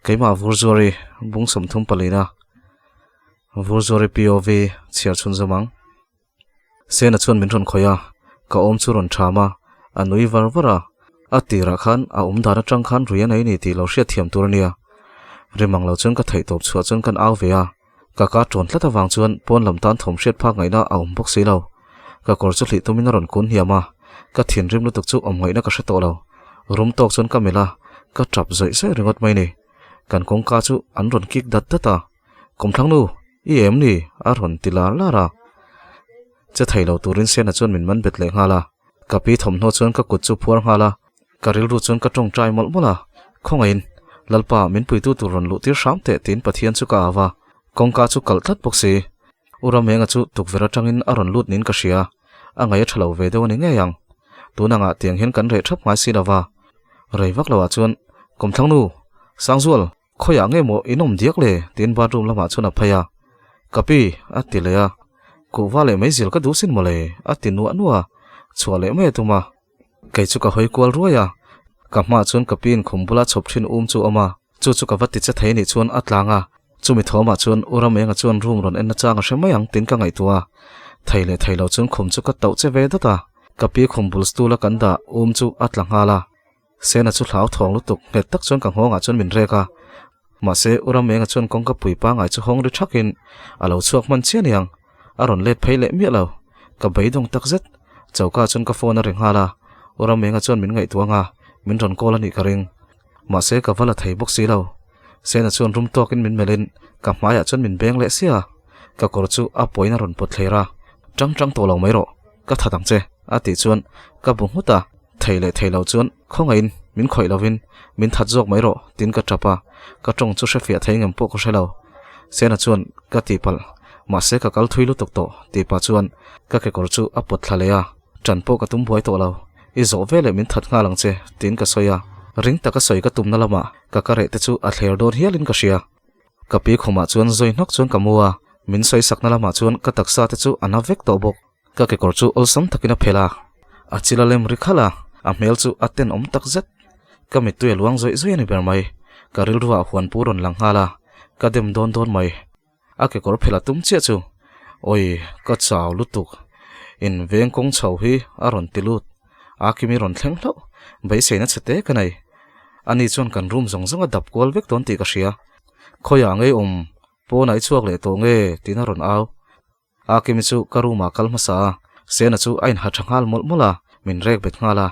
Keimah Vurzuari bung 34 na Vurzuari POV chhiar chhun zawm ang. Sena chuan min rawn khawih a, ka awm chu rawn ṭham a, a nui var var a. A tirah khan a awm dan aṭang khan rui a nei ni tih lo hriat thiam tur a nia. Rim ang lo chuan ka theih tawp chhuah chuan kan au ve a, ka ka ṭawn tlat avang chuan pawn lam tan thawm hriat phak ngaihna a awm bawk si lo. Ka kawr chu hlih tumin a rawn kun hniam a, ka thinrim lutuk chu awm ngaihna ka hre tawh lo. Rum tawk chuan ka melh a, ka ṭap zawih zawih ringawt mai ni. Kan kawngka chu an rawn kik dat dat a, Kawmthlang nu, i em ni? a rawn ti lar lar a. Che thei lo turin Sena chuan min man bet leh nghal a. Ka pi thawmhnaw chuan ka kut chu phuar nghal a, ka rilru chuan ka tawngtai mawlh mawlh a. Khawngaihin, Lalpa, min puitu tur rawn luh tir hram teh tiin Pathian chu ka au a. Kawngka chu kalh tlat bawk si. U Ramenga chu tukverh atangin a rawn lut niin ka hria. A ngaih a tha lo ve deuh a ni ngei ang. Tun angah tiang hian kan reh thap ngai si lo va. Rei vak loah chuan, Kawmthlang nu, Sangzual! Khawiah nge maw in awm diak le? tiin bathroom lamah chuan a phei a. Ka pi, a ti leh a. Kuhva leh meizil ka duh sin mawle, a ti nuah nuah a. Chhuah leh mai a tum a. Kei chu ka hawi kual ruai a. Ka hmaah chuan ka piin khum bula chhawp thin um chu a awm a. Chu chu ka va ti che thei nih chuan a tlang a. Chumi thawmah chuan U Ramenga chuan room rawn en nachang a hre mai ang tiin ka ngaihtuah a. Thei leh thei lo chuan khum chu ka tauh che ve dawt a. Ka pi khum bul stool a kan dah um chu a tla nghal a. Sena chu hlau thawng lutuk nghet tak chuan ka nghawngah chuan min rek a. Mahse, U Ramenga chuan kawngka pui pangai chu hawng ri thakin a lo chhuak hman chiah aniang. A rawn let phei leh miah lo. Ka beidawng tak zet. Choka chuan ka phone a ri nghal a. U Ramenga chuan min ngaihtuah anga min rawn call a nih ka ring. Mahse, ka va la thei bawk si lo. Sena chuan rum tawkin min melhin ka hmaiah chuan min beng leh sia. Ka kawr chu a pawhin a rawn pawt thler a. Tang tang tawh lo mai rawh. Ka that ang che, a tih chuan ka bu nghut a. Thei leh thei lo chuan khawngaihin min khawih lovin min that zawk mai rawh tiin ka tap a, ka tawng chu hrefiah thei ngem pawh ka hre lo. Sena chuan ka tihpalh, mahse ka kal thui lutuk tawh tih pah chuan ka kekawr chu a pawt thla leh a, ṭan pawh ka tum buai tawh lo, i zawh veleh min that nghal ang che tiin ka sawi a, ring taka sawi ka tumna lamah ka ka reh te chu a thler dawn hialin ka hria. Ka pi khumah chuan zawi hnawk chuan ka mu a, min sawi sakna lamah chuan ka taksa te chu a na vek tawh bawk. Ka kekawr chu awlsam takin a phelh a, a chil a lem ri khalh a, a hmel chu a tenawm tak zet. Ka mittui a luang zawih zawih a ni ber mai. Ka rilruah huan pu rawn lang nghal a, ka dem dawn dawn mai. A kekawr phelh a tum chiah chu, Awi, ka chau lutuk. In veng kawng chho hi a rawn ti lut. A kimi rawn thleng hlauh, beiseina chhe te ka nei. Ani chuan kan room zawng zawng a dap kual vek dawn tih ka hria. Khawiah ngei awm pawnah i chhuak leh tawh nge? tiin a rawn au. A Kimi chu ka room ah kal hmasa a, Sena chu a inha tha nghal mawlh mawlh a, min rek bet nghal a.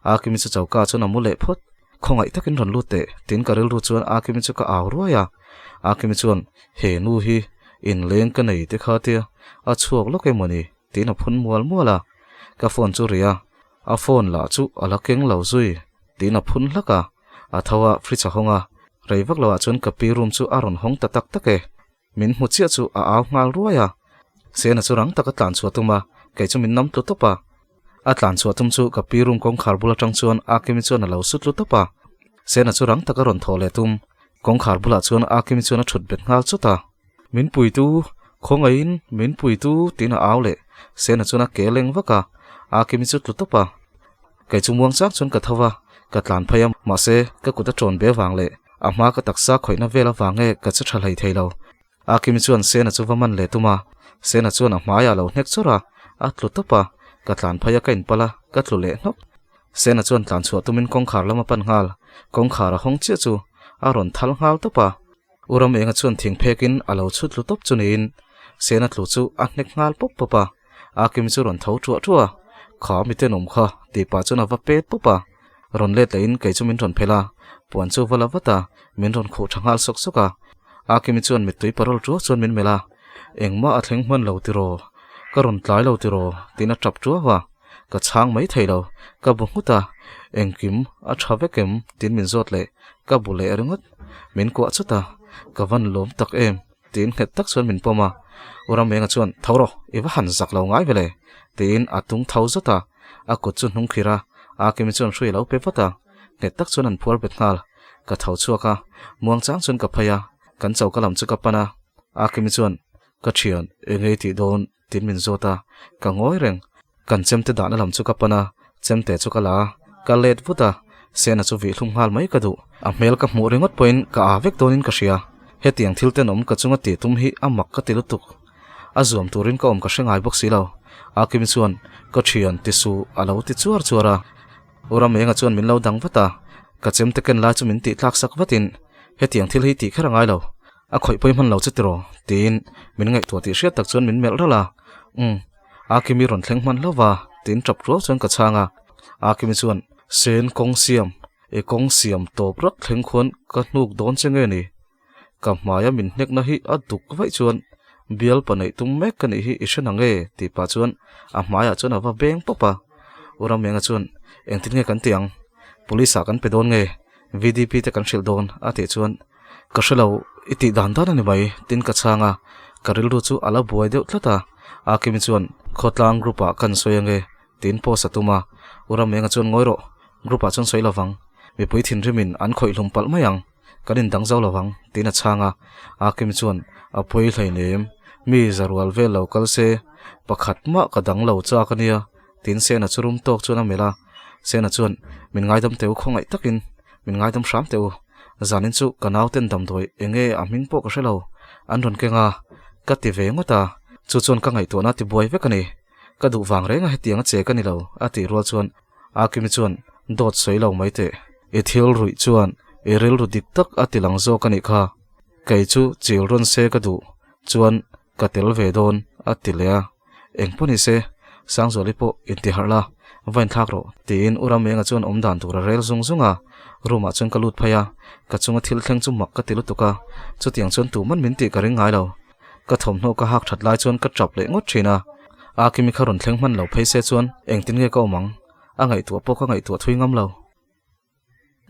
A Kimi chu choka chuan a mu leh phawt. Khawngaih takin rawn lut teh, tiin ka rilru chuan A Kimi chu ka au ruai a. A Kimi chuan, He nu hi inleng ka nei te kha tia, a chhuak lawk emaw ni? tiin a phun mual mual a. Ka phone chu ri a, a phone lah chu a la keng lo zui, tiin a phun hlak a. A tho a, fridge a hawng a, rei vak loah chuan ka pi room chu a rawn hawng ta tak tak e. Min hmu chiah chu a au nghal ruai a, Sena chu rang taka tlan chhuah tum a, kei chu min nam tlu tawp a. A tlan chhuah tum chu ka pi room kawngkhar bul atang chuan Akimi chuan a lo su tlu tawp a. Sena chu rang taka rawn thawh leh tum, kawngkhar bulah chuan Akimi chuan a thut bet nghal chawt a. Min puitu, khawngaihin min puitu tiin a au leh, Sena chuan a ke leng vak a, Akimi chu tlu tawp a. Kei chu muang chang chuan ka tho va, ka tlan phei a, mahse ka kut a ṭawn be vang leh a hma ka taksa khawihna vel avang nge ka che ṭha hlei thei lo. Akimi chuan Sena chu va man leh tum a, Sena chuan a hmaiah a lo hnek chawrh a, a tlu tawp a, ka tlan phei a ka inpal a, ka tlu leh hnawk. Sena chuan tlan chhuah tumin kawngkhar lam a pan nghal, kawngkhar a hawng chiah chu a rawn thal nghal tawp a. U Ramenga chuan thing phekin a lo chhut tlu tawp chu niin Sena tlu chu a hnek nghal pawp pawp a. Akim chu rawn tho ṭuah ṭuah a, Kha mi tenawm kha, tih pah chuan a va pet pawp a. Rawn let lehin kei chu min rawn phelh a, puan chu va la vat a, min rawn khuh ṭha nghal sawk sawk a. Akimi chuan mittui parol ṭuah chuan min melh a, Engmah a thleng hman lo tiraw? Ka rawn tlai lo tiraw? tiin a ṭap ṭuau a. Ka chhang mai thei lo, ka bu nghut a, Engkim a ṭha vek em? tiin min zawt leh, ka bu leh ringawt. Min kuah chawt a, ka van lawm tak em? Tiin nghet tak chuan min pawm a. U Ramenga chuan, Tho rawh, i va han zak lo ngai ve le, tiin a tung tho zawt a. A kut chu hnung khir a, Akimi chuan hrui a lo pe vat a. Nghet tak chuan an phuar bet nghal. Ka tho chhuak a, muang chang chuan ka phei a, kan choka lam chu ka pan a. Akimi chuan, Ka thian, eng ei tih dawn? Tiin min zawt a, ka ngawi reng. Kan chemte dahna lam chu ka pan a, chemte chu ka la a, ka let vut a, Sena chu vih hlum nghal mai ka duh. A hmel ka hmuh ringawt pawhin ka aa vek dawnin ka hria. Hetiang thil tenawm ka chunga tih tum hi a mak ka ti lutuk. A zuam turin ka awm ka hre ngai bawk si lo. Akimi chuan, Ka thian ti suh a lo ti chuar chuar a. U Ramenga chuan min lo dang vat a, ka chemte ken lai chu min tih tlak sak vatin, Hetiang thil hi tih kher a ngai lo. A khawih pawi hman lo che tiraw? tiin min ngaihtuah tih hriat tak chuan min melh ralh a. Umm, Akimi rawn thleng hman hlauh va, tiin tap ruau chuan ka chhang a. Akimi chuan, Sen kawng siam, i kawng siam tawp rak thleng khuan ka hnuk dawn che nge ni? Ka hmaia min hnekna hi a duk vaih chuan bial pa neih tum mek ka nih hi i hre na nge? tih pah chuan a hmaiah chuan a va beng pawp a. U Ramenga chuan, Engtin nge kan ti ang? Police ah kan pe dawn nge? VDP te kan hrilh dawn a tih chuan ka hre lo i tih dan dan a ni mai tin ka chhang a, ka rilru chu a la buai deuh tlat a, Akimi chuan khawtlang group ah kan sawi ange tiin post a tum a, U Ramenga chuan ngawi rawh group ah chuan sawi lovang mipui thinrimin an khawih hlum palh mai ang kan indang zo lovang tiin a chhang a, Akimi chuan a pawi hleinem mi zarual vel lo kal se pakhat mah ka dang lo chak a nia Tin Sena chu rum tawk chuan a melh a, Sena chuan, Min ngaidam teh u khawngaih takin, min ngaidam hram teh u. Zanin chu ka nauten damdawi enge a hming pawh ka hre lo, an rawn keng a, ka ti ve ngawt a, chu chuan ka ngaihtuahna ti buai vek a ni. Ka duh vang reng a hetiang a che ka ni lo, a tih rual chuan Akimi chuan, Dawt sawi lo mai teh, i thil ruih chuan i rilru dik tak a ti lang zawk a nih kha, kei chu chil rawn se ka duh chuan ka tel ve dawn, a ti leh a. Eng pawh ni se, Sangzuali pawh inti harh la, va inthlak rawh, tiin U Ramenga chuan awm dan tur a rel zung zung a. Room ah chuan ka lut phei a, ka chunga thil thleng chu mak ka ti lutuk a, chutiang chuan tuman min tih ka ring ngai lo. Ka thawmhnaw ka hak that lai chuan ka tap leh ngawt thin a, Akimi kha rawn thleng hman lo phei se chuan engtin nge ka awm ang? A ngaihtuah pawh ka ngaihtuah thui ngam lo.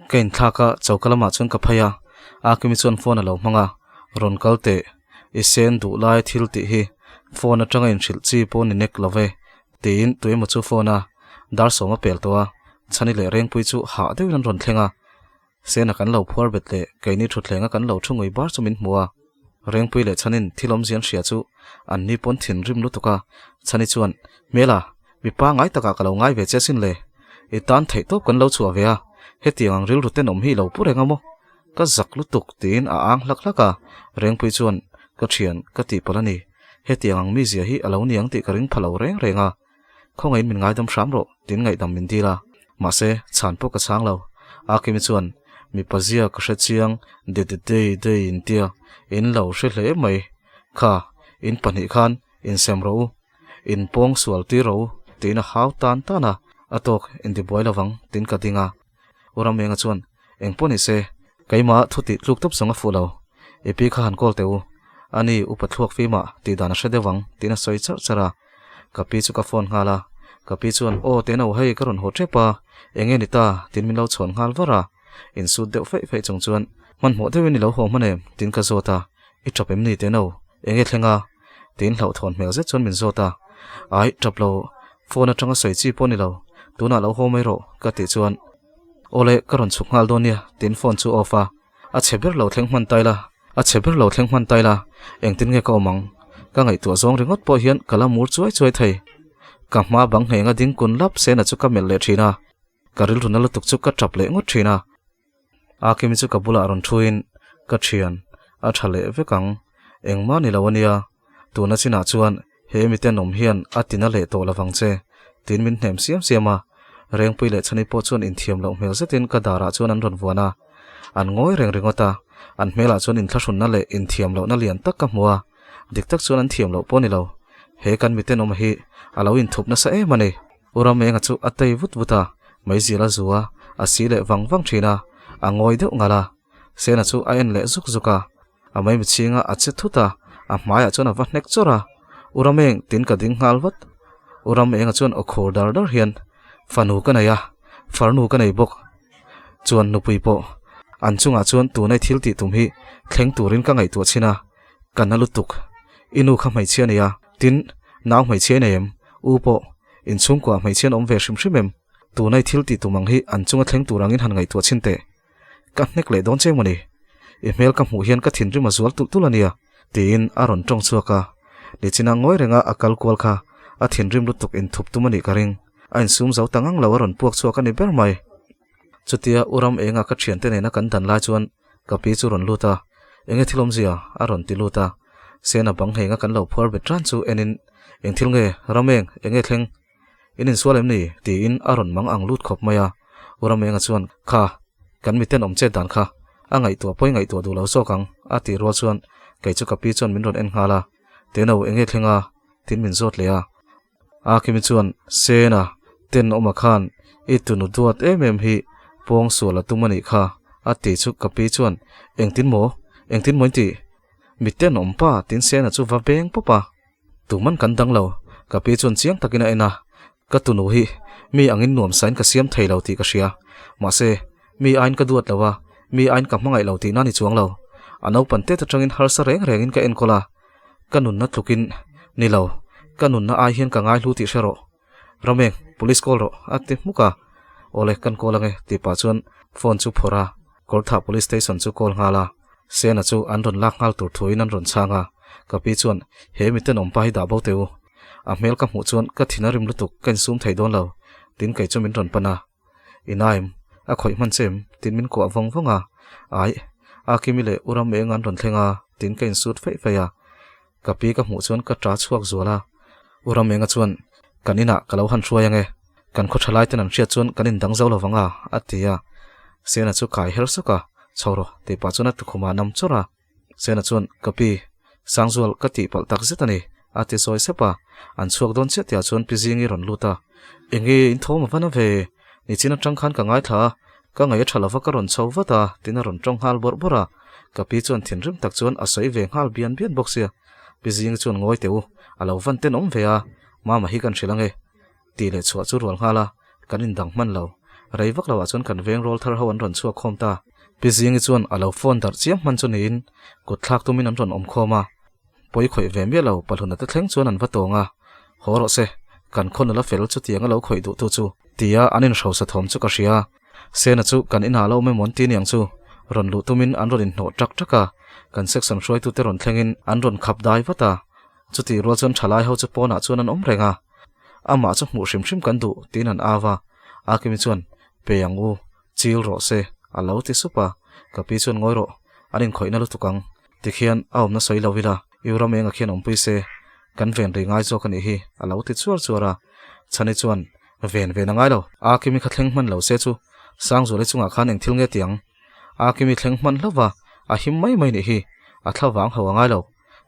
Ka inthlak a, choka lamah chuan ka phei a, Akimi chuan phone a lo hmang a, Rawn kal teh, i sen duh lai thil tih hi phone atanga inhrilh chi pawh ni nek lo ve, tiin tuemaw chu phone a dar sawm a pel tawh a, Chhani leh Rengpui chu hah deuhin an rawn thleng a, Sena kan lo phuar bet leh keini thutthleng a kan lo thu ngui bar chu min hmu a, Rengpui leh Chhanin thil awmzia an hria chu an ni pawn thinrim lutuk a, Chhani chuan, Hmela, Mi pangngai takah ka lo ngai ve che asin le. I tan theih tawp kan lo chhuah ve a, hetiang ang rilru tenawm hi i lo pu reng a maw? Ka zak lutuk tiin a ang hlak hlak a, Rengpui chuan ka thian ka tih palh a ni. Hetiang ang mizia hi a lo ni ang tih ka ring pha lo reng reng a. Khawngaihin min ngaidam hram rawh tiin ngaihdam min dil a, mahse chhan pawh ka chhang lo. Akimi chuan mipa zia ka hre chiang de de dei dei in tia in lo hre hle mai. Kha, in pahnih khan insem rawh u. In pawng sual tir ro tiin a hau tan tan a, a tawk in ti buai lovang tiin ka ding a. U Ramenga chuan, Eng pawh ni se, keimah thu tih tluk tawp zawng a fuh lo. I pi kha han call teh u. Ani upa thluak fimah tih dan a hre deuh ang tiin a sawi charh charh a. Ka pi chu ka phone nghal a, ka pi chuan, Aw tena u hei ka rawn haw tep a, eng nge ni ta? tiin min lo chhawn nghal var a. Insut deuh feih feih chung chuan, Hmanhmawh deuhin i lo haw hman em? tiin ka zawt a. I tap em ni tena u? Eng nge thleng a? Tiin hlauhthawn hmel zet chuan min zawt a, Ai, tap lo, phone atanga sawi chi pawh ni lo, tunah lo haw mai rawh, ka tih chuan, Awle, ka rawn chhuk nghal dawn nia, tiin phone chu off a, A chhe ber lo thleng hman tai la, a chhe ber lo thleng hman tai la, engtin nge ka awm ang? Ka ngaihtuah zawng ringawt pawh hian ka la mur chuai chuai thei. Ka hma bang nghenga ding kun lap sena chu ka melh leh thin a, ka rilru na lutuk chu ka tap leh ngawt thin a. Akimi chu ka bulah rawn thuin, Ka thian, a tha leh vek ang. Engmah ni lo a nia. Tuna chinah chuan he mi tenawm hian a tina leh tawh lovang che, tiin min hnem siam siam a. Rengpui leh Chhani pawh chuan inthiam loh hmel zetin ka darah chuan an rawn vuan a. An ngawi reng ringawt a. An hmelah chuan inthlahrunna leh inthiam lohna lian tak ka hmu a. Dik tak chuan an thiam loh pawh ni lo. He kan mi tenawm hi a lo inthup nasa em a ni. U Ramenga chu a tei vut vut a, meizial a zu a, a si leh vang vang thin a, a ngawi deuh ngal a. Sena chu a en leh zuk zuk a, a maimi chhinga a che thut a, a hmaiah chuan a va hnek chawrh a. U Rameng tin ka ding nghal vat. U Ramenga chuan aw khur dar dar hian, Fanu ka nei a, farnu ka nei bawk. Chuan nupui pawh an chungah chuan tunai thil tih tum hi thleng turin ka ngaihtuah chhin a. Ka na lutuk. I nu kha hmeichhia a nei a, tin, nau hmeichhia i nei em? U pawh, inchhungkuah hmeichhia an awm ve hrim hrim em? Tuna i thil tih tum ang hi an chunga thleng tur angin han ngaihtuah chhin teh. Ka hnek leh dawn che mawni? I hmel ka hmuh hian ka thinrim a zual tulh tulh a nia, tiin a rawn tawng chhuak a. Nichina ngawi renga a kal kual kha a thinrim lutuk inthup tum a nih ka ring. A insum zo ta ngang lo a rawn puak chhuak a ni ber mai. Chutia u ram enga ka thiante nena kan dan lai chuan ka pi chu rawn lut a, Enge thil awmzia? a rawn ti lut a. Sena bang nghenga kan lo phuar bet ran chu enin, Eng thil nge? Ram eng? Enge thleng? In insual em ni? tiin a rawn mang ang lut khawp mai a. U ram enga chuan, Kha, kan miten awm chet dan kha a ngaihtuah pawi ngaihtuah duh lo zawk ang, a tih rual chuan kei chu ka pi chuan min rawn en nghal a, Teno, enge thleng a? tiin min zawt leh a. A Kimi chuan, Sena, tenawma khan i tunu duat em em hi pawng sual a tum a nih kha, a ti chu ka pi chuan, Engtin maw? Engtin maw in tih? Mi tenawm pa, tin Sena chu va beng pawp a. Tuman kan dang lo, ka pi chuan chiang takin a en a, ka tunu hi mi angin nuam sain ka siam thei lo tih ka hria. Mahse, mi aiin ka duat lo a, mi aiin ka hmangaih lo tihna ni chuang lo. A naupan tet atangin harsa reng rengin ka enkawl a, Ka nunna tlukin, Ni lo, ka nunna ai hian ka ngaihlu tih hre rawh. Rameng, police call rawh, a ti hmuk a. Awle, kan call ange, tih pah chuan phone chu phawrh a, Kawrthah police station chu call nghal a. Sena chu an rawn lak nghal tur thuin an rawn chhang a. Ka pi chuan, He miten awmpa hi dah bo teh u. A hmel ka hmuh chuan ka thin a rim lutuk, ka insum thei dawn lo, tin kei chu min rawn pan a. I naim, a khawih hman che em? Tin min kuah vawng vawng a. Ai, a Kimi leh U Ram eng an rawn thleng a, tin ka insut feih feih a. Ka pi ka hmuh chuan ka ṭa chhuak zual a. U Ram enga chuan, Kan inah ka lo han hruai ang e, kan khaw ṭhalai ten an hriat chuan kan indang zo lo vang a, a ti a. Sena chu kai her sawk a, Chho rawh, tih pah chuan a tukhumah nam chawrh a. Sena chuan, Ka pi, Sangzual ka tih palh tak zet a ni, a ti zawi sep a. An chhuak dawn chiah tihah chuan Pi Zingi rawn lut a. Enge in thawm a va na ve? Nichin atang khan ka ngaithla a, ka ngaih a tha lova ka rawn chho vat a, tin a rawn tawng nghal bawrh bawrh a. Ka pi chuan thinrim tak chuan a sawi ve nghal bian bian bawk sia. Pi Zingi chuan ngawi teh u, a lo van tenawm ve a, Mama hi kan hrilh ange. Tih leh chhuah chu rual nghal a, kan indang hman lo. Rei vak loah chuan kan veng rawl thar ho an rawn chhuak khawm ta. Pi Zingi chuan a lo phone darh chiam hman chu niin kut thlak tumin an rawn awm khawm a. Pawi khawih ve miah lo pahluna te thleng chuan an va tawng a, Haw rawh se, kan khaw nula fel chutiang a lo khawih duh tu chu. Tia an inhrosa thawm chu ka hria. Sena chu kan inah lo awm emaw an ti niang chu. Rawn luh tumin an rawn inhnawh ṭak ṭak a, kan section hruaitute rawn thlengin an rawn khap dai vat a. Chutih rual chuan thalai ho chu pawnah chuan an awm reng a, amah chu hmuh hrim hrim kan duh tiin an au a, Akimi chuan, Pe ang u, chil rawh se, a lo ti sup a, ka pi chuan ngawi rawh, an inkhawihna lutuk ang, tikhian a awmna sawi lo ila, U Ramenga khian awmpui se, kan ven rih ngai zawk a nih hi, a lo ti chuar chuar a, Chhani chuan, Ven ven a ngai lo, Akimi kha thleng hman lo se chu, Sangzuali chungah khan eng thil nge ti ang? Akimi thleng hman hlauh va, a him mai mai nih hi, a thlavang ho a ngai lo.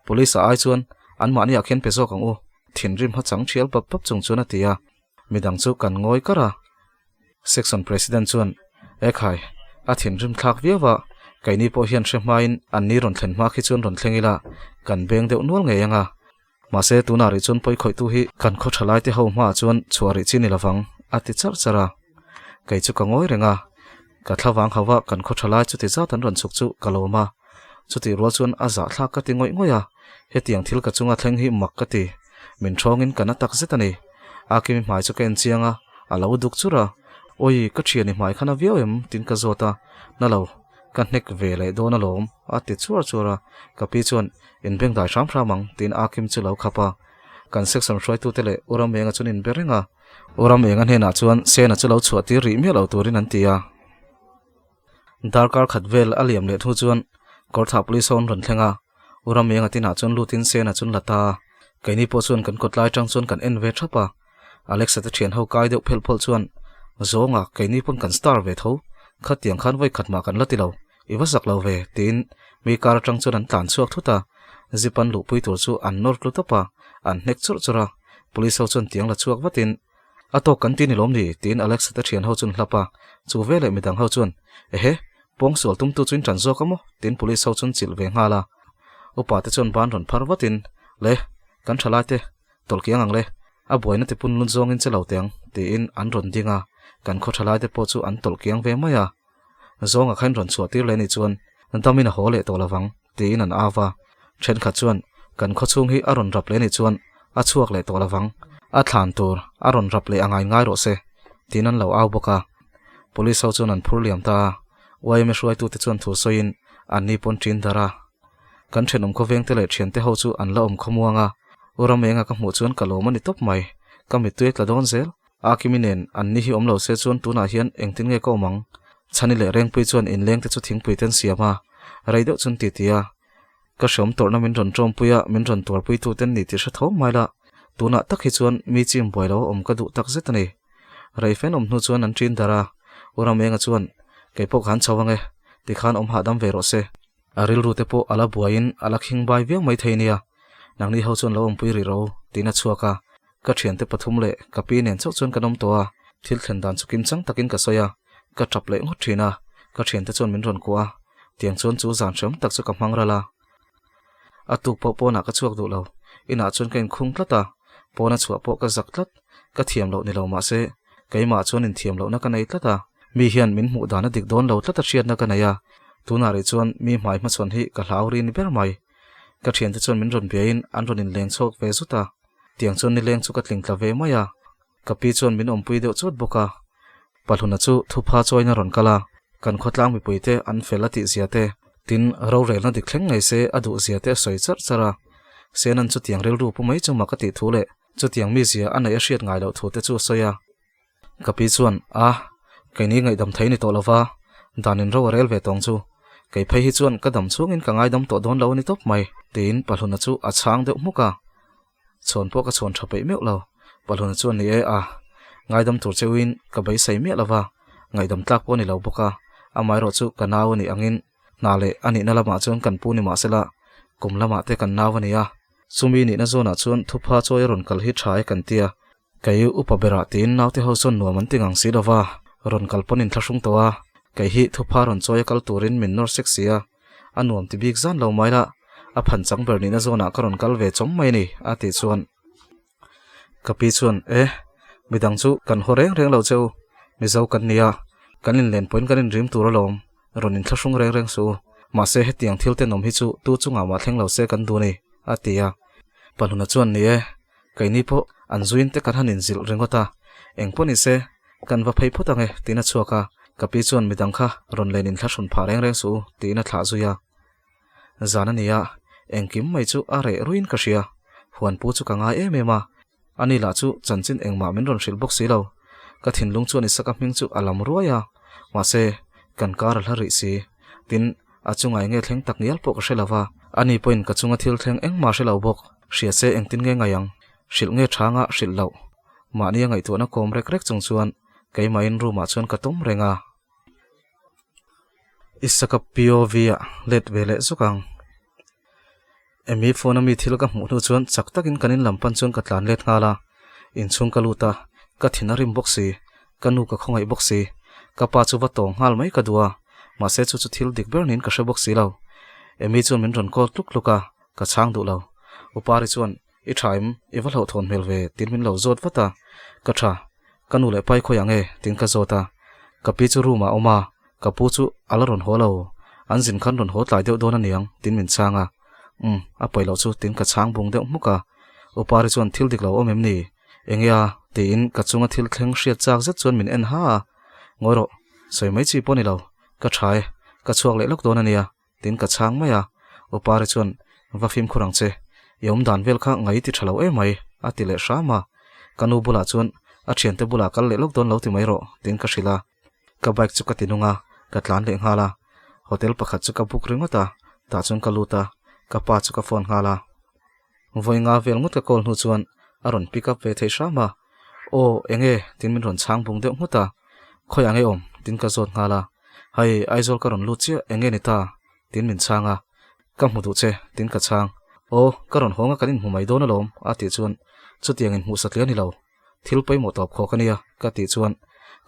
Police a ai chuan anmahni ah khian pe zawk ang u, thinrim ha chang thial pap pap chung chuan a ti a, midang chu kan ngawi kar a. Section President chuan, E khai, a thinrim thlak viau a, keini pawh hian hre hmain an ni rawn thlen hma khi chuan rawn thleng ila, kan beng deuh nual ngei ang a. Mahse tunah rih chuan pawi khawihtu hi kan khaw tha laite ho hmaah chuan chhuah rih chi ni lovang, a ti charh charh a. Kei chu ka ngawi reng a, ka thlavang hauh a kan khaw tha lai chuti zat an rawn chhuk chu ka lawm a. Chutih rual chuan a zahthlak ka ti ngawih ngawih a, hetiang thil ka chunga thleng hi mak ka ti. Min thawngin ka na tak zet a ni. Akimi hmai chu ka en chiang a, a lo duk chur a. Awi, ka thian i hmai khan a viau em? Tin ka zawt a, na lo, ka hnek ve leh dawn alawm, a ti chuar chuar a. Ka pi chuan, In beng dai hram hram ang, tiin Akim chu lo khap a. Kan section hruaitute leh U Ramenga chuan in be reng a. U Ramenga hnenah chuan Sena chu lo chhuah tir rih miah lo turin an ti a. Darkar khat vel a liam leh thu chuan Kawrthah Police ho an rawn thleng a, U Ramenga tinah chuan lutin Sena chu an la ta a. Keini pawh chuan kan kawtlai atang chuan kan en ve thap a. Alexa te thian ho kai deuh phelh phawlh chuan, Zawnga, keini pawn kan star ve tho, khatiang khan vawi khat mah kan la ti lo, i va zak lo ve, tiin mi kar atang chuan an tlan chhuak thut a. Zip an luhpui tur chu an nawr tlu tawp a, an hnek churh churh a. Police ho chuan tiang la chhuak vatin, A tawk kan ti ni lawm ni? tiin Alexa te thian ho chuan hlap a, chu veleh midang ho chuan, Ehe, pawngsual tumtu chu in tan zawk a maw? tiin police ho chuan chilh ve nghal a. Upa te chuan ban rawn phar vatin, Le, kan tha lai te, tawlh kiang ang le, a buaina ti pun lun zawngin che lo teh ang, tiin an rawn ding a, kan khaw tha lai te pawh chu an tawlh kiang ve mai a. Zawnga kha in rawn chhuah tir leh nih chuan damin a haw leh tawh lovang, tiin an au va. Thenkhat chuan kan khawchhung hi a rawn rap leh anih chuan a chhuak leh tawh lovang, a thlan tur a rawn rap leh a ngai ngai rawh se, tiin an lo au bawk a. Police ho chuan an phur liam ta a, yma hruaitute chuan thu sawiin an ni pawn ṭin darh a. Kan thenawm khawvengte leh thiante ho chu an la awm khawmuang a, U Ramenga ka hmuh chuan ka lawm a ni tawp mai, ka mittui a tla dawn zel. Akimi nen an ni hi awm lo se chuan tunah hian engtin nge ka awm ang? Chhani leh Rengpui chuan inlengte chu thingpui te an siam a, rei deuh chuan ti ti a. Ka hreawm tawrhna min rawn tawmpui a, min rawn tuarpui tu ten ni tih hre tho mai la, tunah tak hi chuan mi chim buai lo a awm ka duh tak zet a ni. Rei fen awm hnu chuan an ṭin darh a, U Ramenga chuan, Kei pawh khan chho ang e, tikhan awm hahdam ve rawh se. A rilru te pawh a la buaiin a la khing bai viau mai thei nia, nangni ho chuan lo awmpui rih ro, tiin a chhuak a. Ka thiante pathum leh ka pi nen chauh chuan kan awm tawh a, thil thlen dan chu kimchang takin ka sawi a, ka tap leh ngawt thin a, ka thiante chuan min rawn kuah a, tiang chuan chu zan hreawm tak chu ka hmang ral a. A tuk pawh pawnah ka chhuak duh lo, inah chuan ka inkhung tlat a, pawna chhuah pawh ka zak tlat, ka thiam loh ni lo mahse keimah chuan inthiam lohna ka nei tlat a, mi hian min hmuh dan a dik dawn lo tlat a hriatna ka nei a, tunah rih chuan mi hmai hmachhawn hi ka hlau ri ni ber mai. Ka thiante chuan min rawn biain an rawn inleng chhuak ve zut a. Tiang chuan nileng chu ka tling tla ve mai a, ka pi chuan min awmpui deuh chawt bawk a. Pahluna chu thupha chawiin a rawn kal a, kan khawtlang mipuite an fel a tih zia te, tin rorelna dik thleng ngei se a duh zia te a sawi charh charh a. Senan chutiang rilru pu mai chu mak a tih thu leh chutiang mizia a neih a hriat ngai loh thu te chu a sawi a. Ka pi chuan, A, keini ngaihdam thei ni tawh lova, dan in ro a rel ve tawng chu. Kei phei hi chuan ka dam chhungin ka ngaidam tawh dawn lo a ni tawp mai, tiin Pahluna chu a chhang deuh hmuk a. Chhawn pawh ka chhawn tha peih meuh lo. Pahluna chuan ni e, a, ngaidam tur cheuhin ka beisei miah lova, ngaihdam tlak pawh a ni lo bawk a, amaherawh chu ka nau a nih angin hna leh a nihna lamah chuan kan pu ni mahsela kum lamah te kan nau a ni a. Chumi nihna zawnah chuan thupha chawi a rawn kal hi tha e kan tia. Kei upa berah tiin naute ho sawn nuam an ti ngang si lova, rawn kal pawn inthlahrung tawh a, kei hi thupha rawn chawi a kal turin min nawr sek si a, a nuam ti bik zan lo mai la, a phan chang ber nihna zawnah ka rawn kal ve chawm mai a ni, a tih chuan ka pi chuan e, midang chu kan haw reng reng lo che u, Mizo kan nia, kan inlen pawhin kan inrim tur alawm, rawn inthlahrung reng reng suh u, mahse hetiang thil tenawm hi chu tu chungah mah thleng lo se kan duh a ni, a ti a. Pahluna chuan ni e, Keini pawh an zuin te kan han inzilh ringawt a, eng pawh ni se, kan va phei phawt ang e, tiin a chhuak a, ka pi chuan midang kha rawn len inthlahrun phah reng reng suh u, tiin a thlah zui a. Zan a ni a, engkim mai chu a reh ruiin ka hria, huanpu chu ka ngai em em a, ani lah chu chanchin engmah min rawn hrilh bawk si lo, ka thinlung chuan Isaka hming chu a lam ruai a, mahse, kan kar a hla rih si, tin, A chunga enge thleng tak ngial pawh ka hre lo va, ani pawhin ka chunga thil thleng engmah hre lo bawk. Hria se engtin nge ngaih ang? Hrilh nge thanga hrilh loh? Mahni a ngaihtuahna kawm rek rek chung chuan keimahin room ah chuan ka tum reng a. Isaka POV ah let ve leh zuk ang. Emi phone a mi thil ka hmuh hnu chuan chak takin kan in lam pan chuan ka tlan let nghal a, inchhung ka lut a, ka thin a rim bawk si, ka nu ka khawngaih bawk si, ka pa chu va tawng nghal mai ka duh a, mahse chu chu thil dik ber niin ka hre bawk si lo. Emi chuan min rawn call tluk tluk a, ka chhang duh lo. Upari chuan, I tha em? I va hlauhthawn hmel ve? Tiin min lo zawt vat a, Ka tha, ka nu leh pai khawiah nge? Tiin ka zawt a, ka pi chu room ah a awm a, Ka pu chu a la rawn haw lo, an zin khan rawn haw tlai deuh dawn a niang, tiin min chhang a. Umm, a pawi loh chu, tiin ka chhang bung deuh hmuk a. Upari chuan thil dik lo awm em ni? Enge a? tiin ka chunga thil thleng hriat chak zet chuan min en ha a. Ngawi rawh, sawi mai chi pawh ni lo, ka tha e, ka chhuak leh lawk dawn a nia, tiin ka chhang mai a. Upari chuan, Va fimkhur ang che, i awm dan vel kha ngai ti tha lo em mai, a ti leh hram a. Ka nu bulah chuan, A thiante bulah kal leh lawk dawn lo ti mai rawh, tiin ka hrilh a. Ka bike chu ka ti nung a, ka tlan leh nghal a. Hotel pakhat chu ka book ringawt a, tah chuan ka lut a, ka pa chu ka phone nghal a. Vawi nga vel ngawt ka call hnu chuan a rawn pick up ve thei hram a. Aw, enge? Tin min rawn chhang bung deuh nghut a. Khawiah nge awm? Tin ka zawt nghal a. Hei, Aizawl ka rawn lut chiah, enge ni ta? Tin min chhang a. Ka hmu duh che, tin ka chhang. Aw, ka rawn hawng a kan inhmu mai dawn alawm, a tih chuan chutiang inhmuh satliah a ni lo. Thil pawimawh tawp khawk a nia, ka tih chuan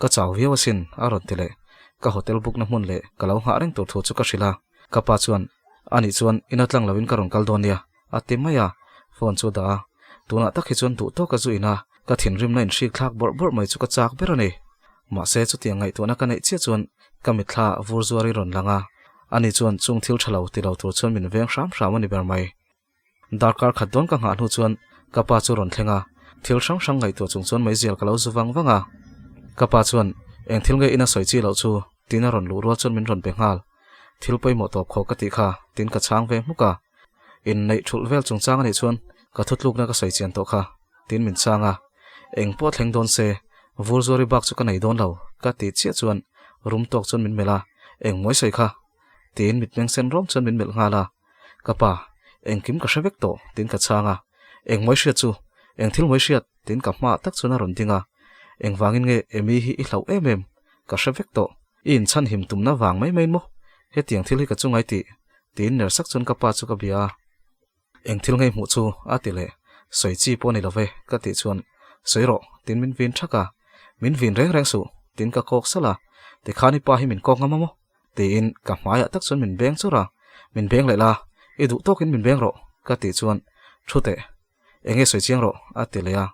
ka chau viau asin, a rawn ti leh. Ka hotel book na hmun leh ka lo nghah reng tur thu chu ka hrilh a. Ka pa chuan, Anih chuan ina tlang loin ka rawn kal dawn nia, a ti mai a. Phone chu a dah a. Tunah tak hi chuan duh tawk a zu in a, ka thinrimna inhrik thlak bawrh bawrh mai chu ka chak ber a ni. Mahse chutiang ngaihtuahna ka neih chiah chuan ka mitthla vur zuar i rawn lang a. Ani chuan chung thil tha lo ti lo tur chuan min veng hram hram a ni ber mai. Darkar khat dawn ka nghah hnu chuan ka pa chu rawn thleng a, thil hrang hrang ngaihtuah chung chuan meizial ka lo zu vang vang a. Ka pa chuan, Eng thil nge ina sawi chi loh chu? tiin a rawn luh rual chuan min rawn pe nghal. Thil pawimawh tawp khawh ka tih kha, tiin ka chhang ve hmuk a. Inneih thulh vel chungchang a nih chuan ka thutlukna ka sawi chian tawh kha, tiin min chhang a. Eng pawh thleng dawn se, vur zuari bak chu ka nei dawn lo, ka tih chiah chuan rum tawk chuan min melh a, Eng mawi sawi kha? tiin mitmeng sen rawm chuan min melh nghal a. Ka pa, engkim ka hre vek tawh, tiin ka chhang a. Eng mawi hriat chu? Eng thil mawi hriat? tiin ka hmaah tak chuan a rawn ding a. Engvangin nge Amy hi i hlauh em em? Ka hre vek tawh. I inchhan him tumna vang mai mai maw? Hetiang thil hi ka chungai tih, tiin ner sak chuan ka pa chu ka bia a. Eng thil ngei hmuh chu? a ti leh. Sawi chi pawh a ni lo ve, ka tih chuan, Sawi rawh, tiin min vin thak a. Min vin reng reng suh, tiin ka kawk salh a. Tikhan i pa hi min kawk ngam a maw? Tiin ka hmaiah tak chuan min beng chawrh a. Min beng leh la, i duh tawkin min beng rawh, ka tih chuan, Thu teh, Enge sawi chiang rawh a ti leh a,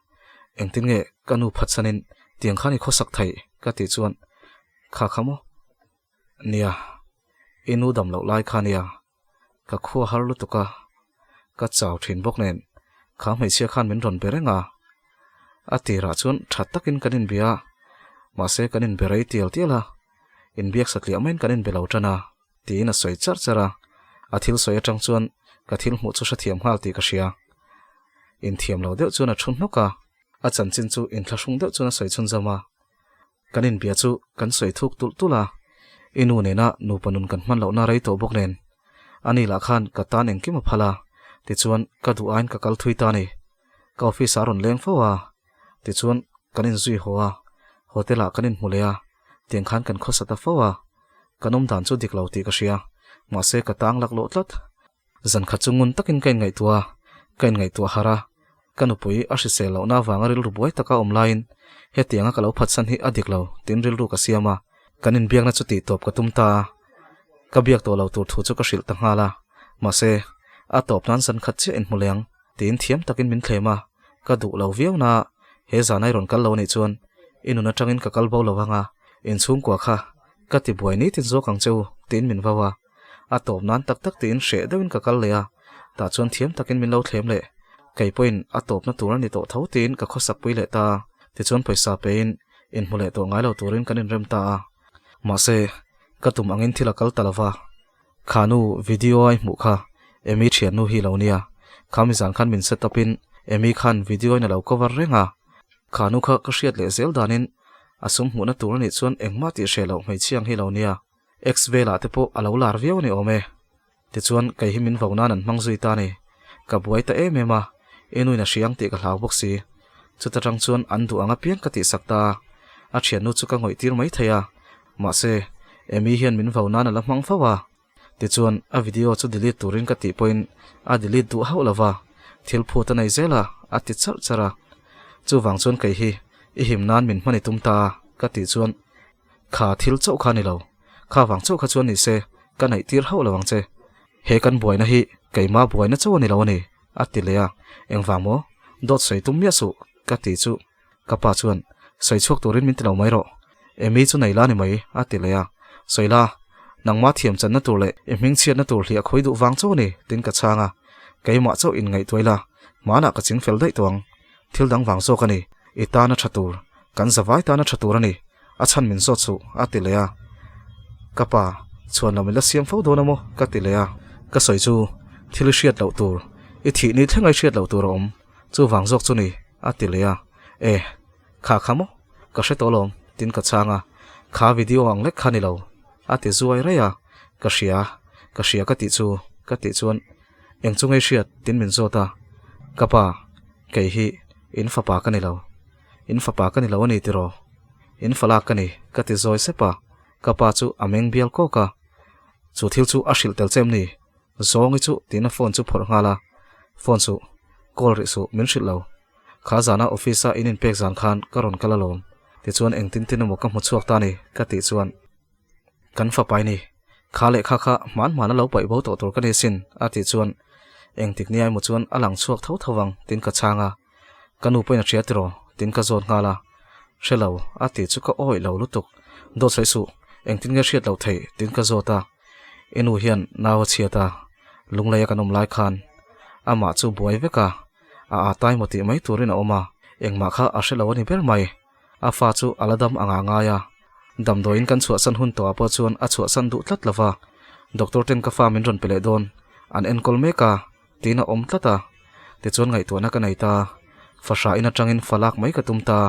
engtin nge ka nu phatsanin tiang khan i khawsak theih ka tih chuan kha kha maw? Nia, i nu dam loh lai kha nia, ka khua har lutuk a, ka chau thin bawk nen kha hmeichhia khan min rawn be reng a, a tirah chuan tha takin kan inbia a, mahse kan inbe rei tial tial a, inbiak satliah maiin kan inbe lo tan a. Tiin a sawi charh charh a, a thil sawi atang chuan ka thil hmuh chu hrethiam nghal tih ka hria. Inthiam lo deuh chuan a thu hnawk a, a chanchin chu inthlahrung deuh chuan a sawi chhunzawm a. Kan inbia chu kan sawi thuk tulh tulh a, i nu nena nupa nun kan hman lohna rei tawh bawk nen. Ani lah khan ka tan engkim a phal a, tichuan ka duh aiin ka kal thui ta a ni. Ka office ah a rawn leng fo a, tichuan kan inzui haw a, hotel ah kan inhmu leh a, tiang khan kan khawsa ta fo a. Kan awm dan chu dik lo tih ka hria, mahse ka tang laklawh tlat. Zan khat chu ngun takin ka inngaihtuah a, ka inngaihtuah harh a, ka nupui a hrisel lohna avanga rilru buai taka awm laiin hetianga ka lo phatsan hi a dik lo tiin rilru ka siam a, kan inbiakna chu tihtawp ka tum ta a, ka biak tawh lo tur thu chu ka hrilh ta nghal a, mahse a tawp nan zan khat chiah inhmu leng tiin thiam takin min thlem a, ka duh lo viau na, he zan a i rawn kal lo anih chuan i nun atangin ka kal bo lo ang a, inchhungkua kha ka ti buai nitin zawk ang che u tiin min vau a, a tawp nan tak tak tiin hreh deuhin ka kal leh a, tah chuan thiam takin min lo thlem leh, kei pawhin a tawpna tur a ni tawh tho tiin ka khawsak pui leh ta a, tichuan pawisa pein inhmu leh tawh ngai lo turin kan inrem ta a, mahse ka tum angin thil a kal ta lo va. Kha nu video a i hmuh kha Amy thiannu hi lo nia. Kha mi zan khan min set up in Amy khan video in a lo cover reng a. Kha nu kha ka hriat leh zel danin a sum hmuhna tur a nih chuan engmah tih hreh loh hmeichhia ang hi lo nia. Ex velah te pawh a lo lar viau a ni awm e. Tichuan kei hi min vo nan an hmang zui ta a ni. Ka buai ta em em a, i nuin a hria ang tih ka hlau bawk si. Chuta tang chuan an duh ang apiang ka tihsak ta a, a thiannu chu ka ngawih tir mai thei a. Mahse, Amy hian min vau nan a la hmang fo a. Tichuan, a video chu delete turin ka tih pawhin a delete duh hauh lo va, thil phut a nei zel a, a ti charh charh a. Chuvang chuan kei hi i him nan min hman i tum ta a, ka tih chuan, Kha thil chauh kha a ni lo. Kha vang chauh kha chuan ni se, ka neih tir hauh lo ang che. He kan buaina hi keimah buaina chauh a ni lo a ni, a ti leh a. Engvang maw? Dawt sawi tum miah suh, ka ti chu. Ka pa chuan, Sawi chhuak turin min ti lo mai rawh. Amy chu nei la ni mai, a ti leh a. Sawi la, nangmah thiam channa tur leh i hming chhiatna tur hliah khawi duh vang chauh a ni, tiin ka chhang a. Keimah chauh inngaihtuai la, hmanah ka ching fel daih tawh ang. Thil dang vang zawk a ni, i tana tha tur, kan zavai tana tha tur a ni, a chhan min zawt suh, a ti leh a. Ka pa, chhuan lo min la siam fo dawn a maw? ka ti leh a. Ka sawi chu, thil i hriat loh tur, i thih ni thleng a i hriat loh tur a awm, chuvang zawk chu ni, a ti leh a. E, kha kha maw? Ka hre tawh alawm, tiin ka chhang a. Kha video ang lek kha ni lo, a ti zuai raih a. Ka hria, ka hria ka tih chu, ka tih chuan, Eng chu ngei hriat? tiin min zawt a. Ka pa, kei hi in fapa ka ni lo. In fapa ka ni lo a ni tiraw? In falak ka ni, ka ti zawi sep a. Ka pa chu a meng bial kawk a. Chu thil chu a hrilh tel che em ni? Zawngi chu tiin a phone chu phawrh nghal a. Phone chu call rih suh, min hrilh lo. Kha zana office a in inpek zan khan ka rawn kal alawm. Tichuan engtin tin emaw ka hmu chhuak ta a ni, ka tih chuan. Kan fapai ni, kha lehkha kha hman hman a lo paih bo tawh tur ka ni sin, a tih chuan engtik nia emaw chuan a lang chhuak tho tho vang tiin ka chhang a. Ka nu pawhin a hria tiraw? tiin ka zawt nghal a. Hre lo, a tih chu ka awih lo lutuk. Dawt sawi suh, engtin nge hriat loh theih? tiin ka zawt a. I nu hian nau a chhiat a, lungleia kan awm lai khan amah chu buai vek a, a â tai maw tih mai turin a awm a, engmah kha a hre lo a ni ber mai. A fa chu a la dam anga ngai a, damdawiin kan chhuahsan hun tawhah pawh chuan a chhuahsan duh tlat lo va, doctor ten ka fa min rawn pe leh dawn, an enkawl mek a, tiin a awm tlat a. Tichuan ngaihtuahna ka nei ta, fahrah in atangin fa lak mai ka tum ta.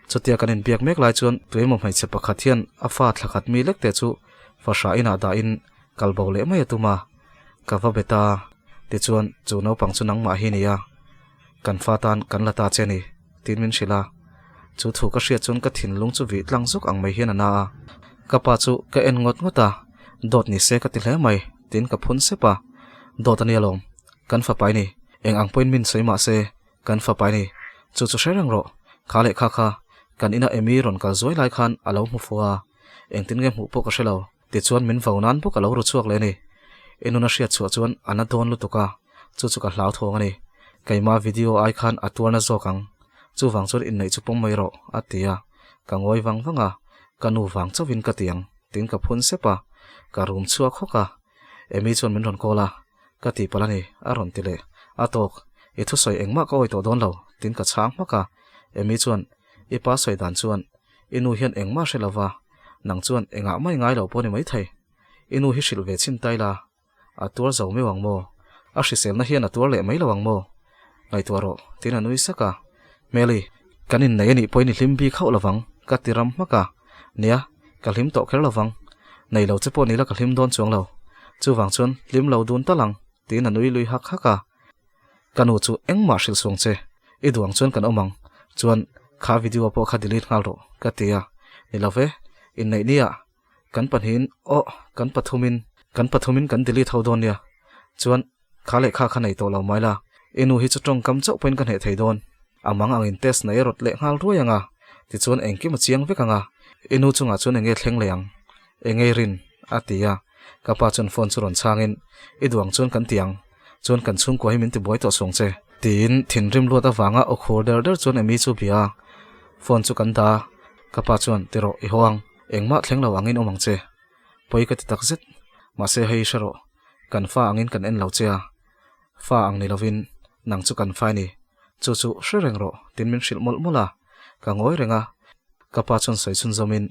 Chutia kan inbiak mek lai chuan tuemaw hmeichhe pakhat hian a fa thlakhat mi lek te chu fahrah inah dahin kal bo leh mai a tum a, ka va be ta. Tichuan chu naupang chu nangmah hi nia, kan fa tan kan la ta che ni, tiin min hrilh a. Chu thu ka hriat chuan ka thinlung chu vih tlang zuk ang mai hian a na a. Ka pa chu ka en ngawt ngawt a, dawt ni se ka ti hle mai, tiin ka phun sep a. Dawt a nia lawm, kan fapa i ni, eng ang pawhin min sawi mah se, kan fapa i ni, chu chu hre reng rawh, kha leh kha kha, kan ina Amy rawn kal zuai lai khan a lo hmu fu a, engtin nge hmuh pawh ka hre lo, tichuan min vo nan bawk a lo ru chhuak leh a ni. I nuna hriat chhuah chuan a na dawn lutuk a, chu chu ka hlauthawng a ni. Keima video ai khan a tuarna zawk ang, chuvang chuan inneih chu pawm mai rawh, a ti a, ka ngawi vang vang a, ka nu vang chauhin ka ti ang, tiin ka phun sep a, ka rum chhuak hawk a. Amy chuan min rawn call a, ka tih palh a ni, a rawn ti leh. A tawk, i thusawi engmah ka awi tawh dawn lo, tiin ka chhang hmak a. Amy chuan, I pa sawi dan chuan, i nu hian engmah hre lo va, nang chuan engah mai ngai lo pawh ni maithei. I nu hi hrilh ve chhin tai la, a tuar zo meuh ang maw? A hriselna hian a tuar leh mai lo ang maw? Ngaihtuah rawh, tiin a nui sak a. Hmeli, kan innei a nih pawhin i hlim bik hauh lo vang, ka ti ram hmak a. Nia, ka hlim tawh kher lo vang. Nei lo che pawh ni la ka hlim dawn chuang lo. Chuvang chuan hlim lo dun tal ang, tiin a nui lui hak hak a. Ka nu chu engmah hrilh suang che, i duh ang chuan kan awm ang, chuan kha video pawh kha delete nghal rawh, ka ti a. Ni lo ve, inneih nia, kan pahnihin aw kan pathumin kan pathumin kan delete ho dawn nia, chuan kha lehkha kha nei tawh lo mai la, i nu hi chu tawngkam chauh pawhin ka hneh thei dawn, a mang angin test na erawt leh nghal ruai ang a, tichuan engkim a chiang vek ang a, i nu chungah chuan enge thleng leh ang, enge i rin? a ti a, ka pa chuan phone chu rawn chhangin i duh ang chuan kan ti ang, chuan kan chhungkua hi min ti buai tawh suang che, tiin thinrim luat avanga aw khur der der chuan Amy chu bia a, phone chu kan dah a, ka pa chuan ti rawh i haw ang, engmah thleng lo angin awm ang che, pawi ka ti tak zet, mahse hei hre rawh, kan fa angin kan en lo che a, fa ang ni lovin nang chu kan fa i ni, chu chu hre reng rawh tiin min hrilh mawlh mawlh a, ka ngawi reng a, ka pa chuan sawi chhun zawmin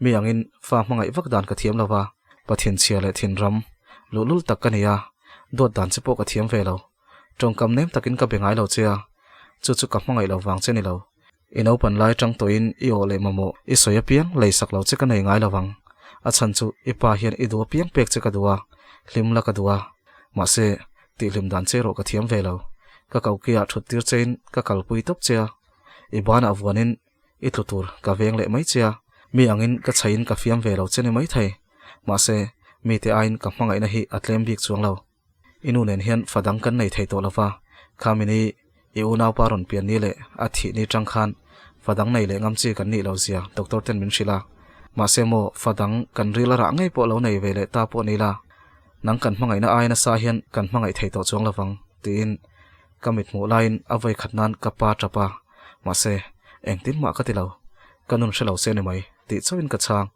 mi angin fa hmangaih vak dan ka thiam lo va, Pathian chhia leh thinram luhlul tak ka ni a, duat dan che pawh ka thiam ve lo, tawngkam nem takin ka be ngai lo che a, chu chu ka hmangaih lo vang che ni lo. I naupan lai tang tawhin i awh leh mamawh i sawi apiang lei sak lo che ka nei ngai lo vang. A chhan chu i pa hian i duh apiang pek che ka duh a, hlim la ka duh a. Mahse, tihhlim dan che erawh ka thiam ve lo. Ka kokiah thut tir chein ka kalpui tawp che a, i banah vuanin i tlu tur ka veng leh mai che a, mi angin ka chhaiin ka fiam ve lo che ni maithei. Mahse, mite aiin ka hmangaihna hi a tlem bik chuang lo. I nu nen hian fa dang kan nei thei tawh lo va, khamini i unaupa rawn pian ni leh a thih ni tang khan fa dang nei leh ngam chi kan nih lo zia doctor ten min hrilh a. Mahse maw fa dang kan ril a rah ngei pawh lo nei ve leh ta pawh ni la, nang kan hmangaihna ai nasa hian kan hmangaih thei tawh chuang lovang tiin ka mit hmuh laiin a vawi khat nan ka pa tap a, mahse engtin mah ka ti lo, ka nun hre lo se ni mai tih chauhin ka chhang.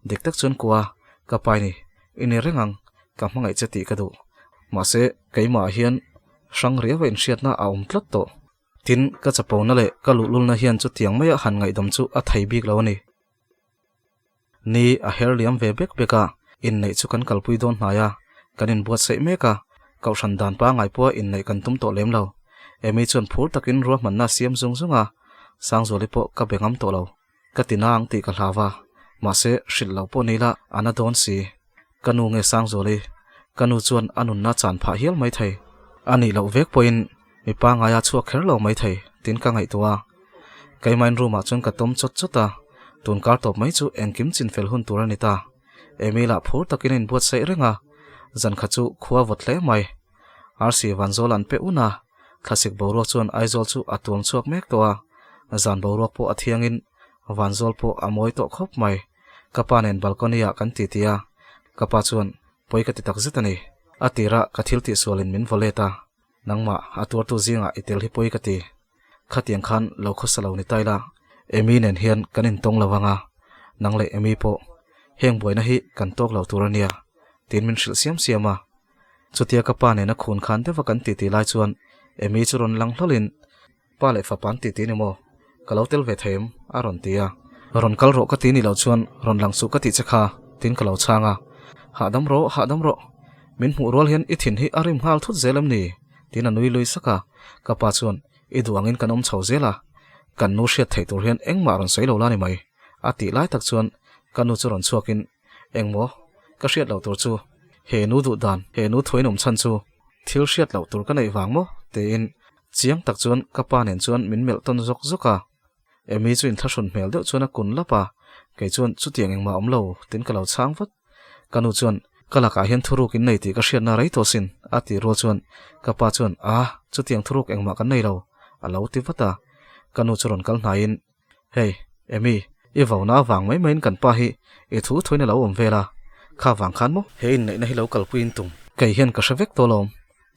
Dik tak chuan kua ka pai ni, i ni reng ang Ka hmangaih che tih ka duh. Mahse, keimah hian hrang riau a inhriatna a awm tlat tawh. Tin, ka chapona leh ka luhlulna hian chutiang maia han ngaihdam chu a thei bik lo a ni. Ni a her liam ve bek bek a, inneih chu kan kalpui dawn hnai a, kan inbuatsaih mek a, kohhran dan pangngai pawha inneih kan tum tawh lem lo. Amy chuan phur takin ruahmanna a siam zung zung a, Sangzuali pawh ka be ngam tawh lo. Ka ti nang tih ka hlau a, mahse hrilh loh pawh ni la a na dawn si. Ka nu nge Sangzuali? Ka nu chuan a nunna chan phah hial mai thei. A nih loh vek pawhin mi pangaia chhuak kher lo mai thei tiin ka ngaihtuah a. Keimain room ah chuan ka tawm chawt chawt a, tun kar tawp mai chu engkim chin fel hun tur a ni ta. Amy lah phur takin a inbuatsaih reng a, zan kha chu khua vawt hle mai. Arsi Vanzawl an pe un a, thlasik boruak chuan Aizawl chu a tuam chhuak mek tawh a, zan boruak pawh a thiangin Vanzawl pawh a mawi tawh khawp mai. Ka pa nen balcony ah kan titi a, ka pa chuan pawi ka ti tak zet a ni. A tirah ka thil tihsualin min vaw let a, nangmah a tuartu zingah i tel hi pawi ka ti. Khatiang khan lo khawsa lo ni tai la, Amy nen hian kan intawng lo ang a, nang leh Amy pawh heng buaina hi kan tawk lo tur a nia. Tiin min hrilh siam siam a. Chutia ka pa nena khun khan deuha kan titi lai chuan Amy chu rawn lang hlawlhin, Pa leh fapa an titi ni maw? Ka lo tel ve thei em? a rawn ti a. Rawn kal rawh ka ti ni lo chuan rawn lang suh ka tih che kha, tiin ka lo chhang a. Hahdam rawh, hahdam rawh. Min hmuh rual hian i thin hi a rim nghal thut zel em ni? Tiin a nui lui sak a. Ka pa chuan, I duh angin kan awm chho zel a, kan nu hriat theih tur hian engmah rawn sawi lo la ni mai, a tih lai tak chuan ka nu chu rawn chhuakin, Engmaw? Ka hriat loh tur chu he nu duh dan, he nu thuin awm chhan chu thil hriat loh tur ka neih vang maw? tiin chiang tak chuan ka pa nen chuan min melh tawn zawk zawk a. Amy chu inthlahrun hmel deuh chuan a kun lap a, kei chuan chutiang engmah awm lo tiin ka lo chhang vat. Ka nu chuan ka lakah hian thuruk in nei tih ka hriatna rei tawh sin a tih rual chuan ka pa chuan a chutiang thuruk engmah kan nei lo a lo ti vat a. Ka nu chu rawn kal hnaiin Hei, Amy, i vauna avang mai maiin kan pa hi i thu thuin a lo awm vel a, kha vang khan maw? He inneihna hi lo kalpuiin tum. Kei hian ka hre vek tawh lawm.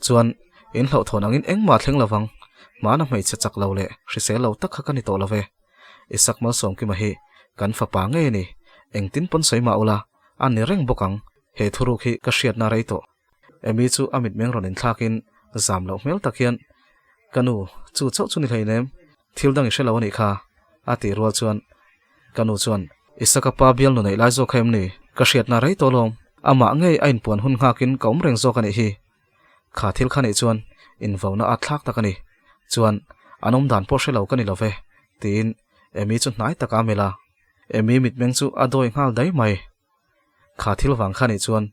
Chuan, in hlauhthawn angin engmah thleng lovang, hmana hmeichhe chak lo leh hrisel lo tak kha ka ni tawh lo ve. Isak Malsawmkima hi kan fapa ngei a ni, engtin pawn sawi mah ula, a ni reng bawk ang, he thuruk hi ka hriatna rei tawh. Amy chu a mitmeng rawn inthlakin zam loh hmel tak hian, Ka nu, chu chauh chu ni hleinem, thil dang i hre lo a nih kha, a tih rual chuan ka nu chuan, Isaka pa bial nu neih lai zawk kha em ni? Ka hriatna rei tawh lawm, amah ngei a inpuan hun nghakin ka awm reng zawk a nih hi. Kha thil kha nih chuan invauna a thlak tak a ni. Chuan, an awm dan pawh hre lo ka ni lo ve, tiin Amy chu hnai taka a melh a. Amy mitmeng chu a dawi nghal daih mai. Kha thil vang kha nih chuan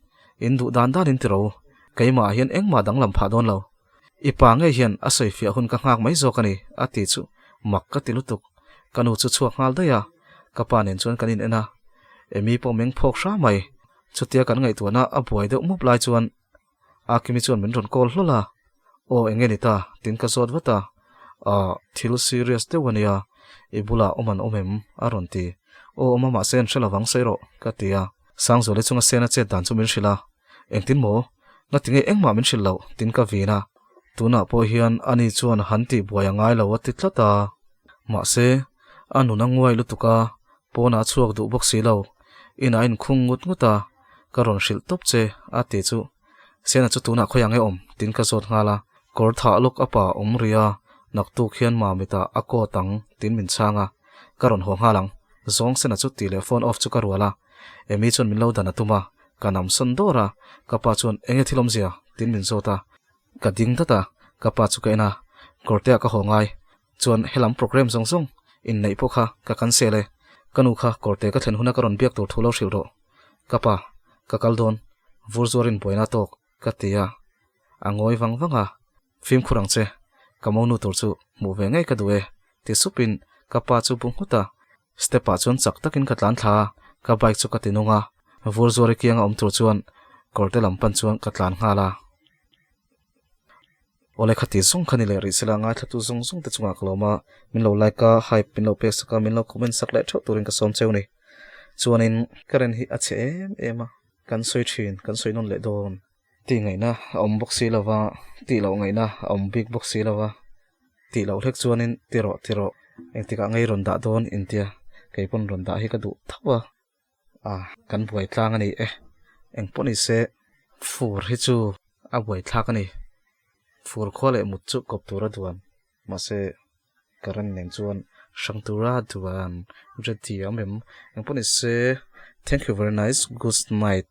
in duh dan dan in ti ro, keimah ah hian engmah danglam phah dawn lo. I pa ngei hian a sawi fiah hun ka nghak mai zawk a ni, a ti chu mak ka ti lutuk. Ka nu chu chhuak nghal daih a, ka pa nen chuan kan in en a. Amy pawh meng phawk hra mai. Chutia kan ngaihtuahna a buai deuh mup lai chuan Akimi chuan min rawn call hlawl a, Aw eng nge ni ta? Tin ka zawt vat a, Ahh thil serious deuh a nia, i bulah awm an awm em? a rawn ti. Aw awm a mahse an hre lovang sawi rawh ka ti a. Sangzuali chunga Sena chet dan chu min hrilh a, Engtin maw? Ngati nge engmah min hrilh loh? Tin ka vin a. Tunah pawh hian ani chuan han tih buai a ngai lo a ti tlat a. Mahse, a nun a nguai lutuk a, pawnah a chhuak duh bawk si lo. Inah a inkhung ngut ngut a, ka rawn hrilh tawp che a ti chu. Sena chu tunah khawi ang e awm? Tiin ka zawt nghal a. Kawr thah lawk a pa awm rih a, naktuk hian Mamitah a coat ang tiin min chhang a. Ka rawn haw nghal ang. Zawng Sena chu tih leh phone off chu ka rual a. Amy chuan min lo dan a tum a, ka nam sawn dawr a. Ka pa chuan enge thil awmzia? Tiin min zawt a. Ka ding dat a, ka pa chu ka en a, Kawrteah ka haw ngai. Chuan helam programme zawng zawng inneih pawh kha ka cancel e. Ka nu kha Kawrte ka thlen huna ka rawn biak tur thu lo hrilh rawh. Ka pa, ka kal dawn, vur zuarin buaina tawk, ka ti a. A ngawi vang vang a, Fimkhur ang che, ka monu tur chu hmuh ve ngei ka duh e, ti supin ka pa chu bu nghut a. Step ah chuan chak takin ka tlan thla a, ka bike chu ka ti nung a, vur zuari kianga awm tur chuan kawrte lam pan chuan ka tlan nghal a. Awle khati zawng kha ni leh rih sela ngaithlatu zawng zawng te chungah ka lawm a, min lo like a, hype min lo pek sak a, min lo comment sak leh theuh turin ka sawm cheu ni. Chuanin current hi a chhe em em a, kan sawi thin, kan sawi nawn leh dawn. Tih ngaihna a awm bawk si lova, tih loh ngaihna a awm bik bawk si lova, tih loh hlek chuanin ti rawh ti rawh, engtikah ngei rawn dah dawn intia kei pawn rawn dah hi ka duh tho a. A kan buai tlang a ni e, eng pawh ni se fur hi chu a buai thlak a ni. Fur khua leh mut chu kawp tura duan mahse current nen chuan hrang tura duan ready a awm em. Eng pawh ni se thank you very nice good night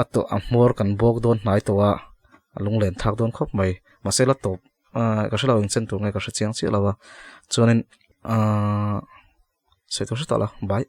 a tawh a hmawr kan bawk dawn hnai tawh a a lunglen thlak dawn khawp mai mahse la tawp ah ka hrelo engchen tur nge ka hre chiang chiah lo a chuanin ahh sawi tur hre tawh lo bye.